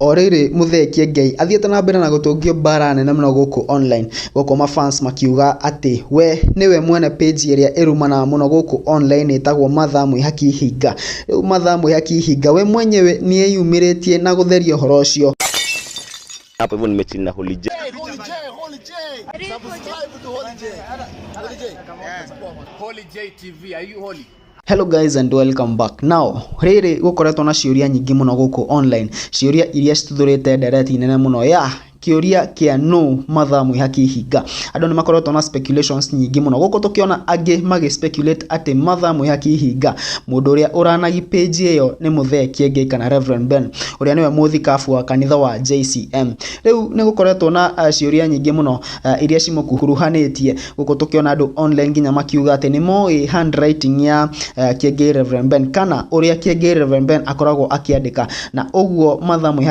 O rĩrĩ Muthee Kiengei athiĩte na mbere na gũtũngio mbara nene mũno gũkũ online, gũkũ mafans makiuga atĩ we nĩwe mwene page ĩrĩa ĩrumanaga mũno gũkũ online ĩtagwo Martha Mwĩhaki Hinga. Rĩu Martha Mwĩhaki Hinga we mwenyewe nĩeyumĩrĩtie na gũtheria ũhoro ũcio. Hapo hivyo nimechill na Holy J. Holy J, Holy J. Subscribe to Holy J. Holy J. Holy J TV, are you holy? Hello guys and welcome back. Now, rĩrĩ gũkoretwo na ciũria nyingĩ mũno gũkũ online, ciũria iria cituthũrĩte ndereti nene mũno ya kĩũria kĩa no Martha Mwĩhaki Hinga. Andũ nĩ makoretwo na speculations nyingĩ mũno gũkũ, tũkĩona angĩ magĩ speculate atĩ Martha Mwĩhaki Hinga, mũndũ ũrĩa ũranagi page ĩyo, nĩ Muthee Kiengei kana Reverend Ben, ũrĩa nĩwe mũthikabu wa kanitha wa JCM. Rĩu nĩ gũkoretwo na ciũria nyingĩ mũno iria cimũkuruhanĩtie, gũkũ tũkĩona andũ online nginya makiuga atĩ nĩ moĩ handwriting ya Kiengei Reverend Ben, kana ũrĩa Kiengei Reverend Ben akoragwo akĩandĩka, na ũguo Martha Mwĩhaki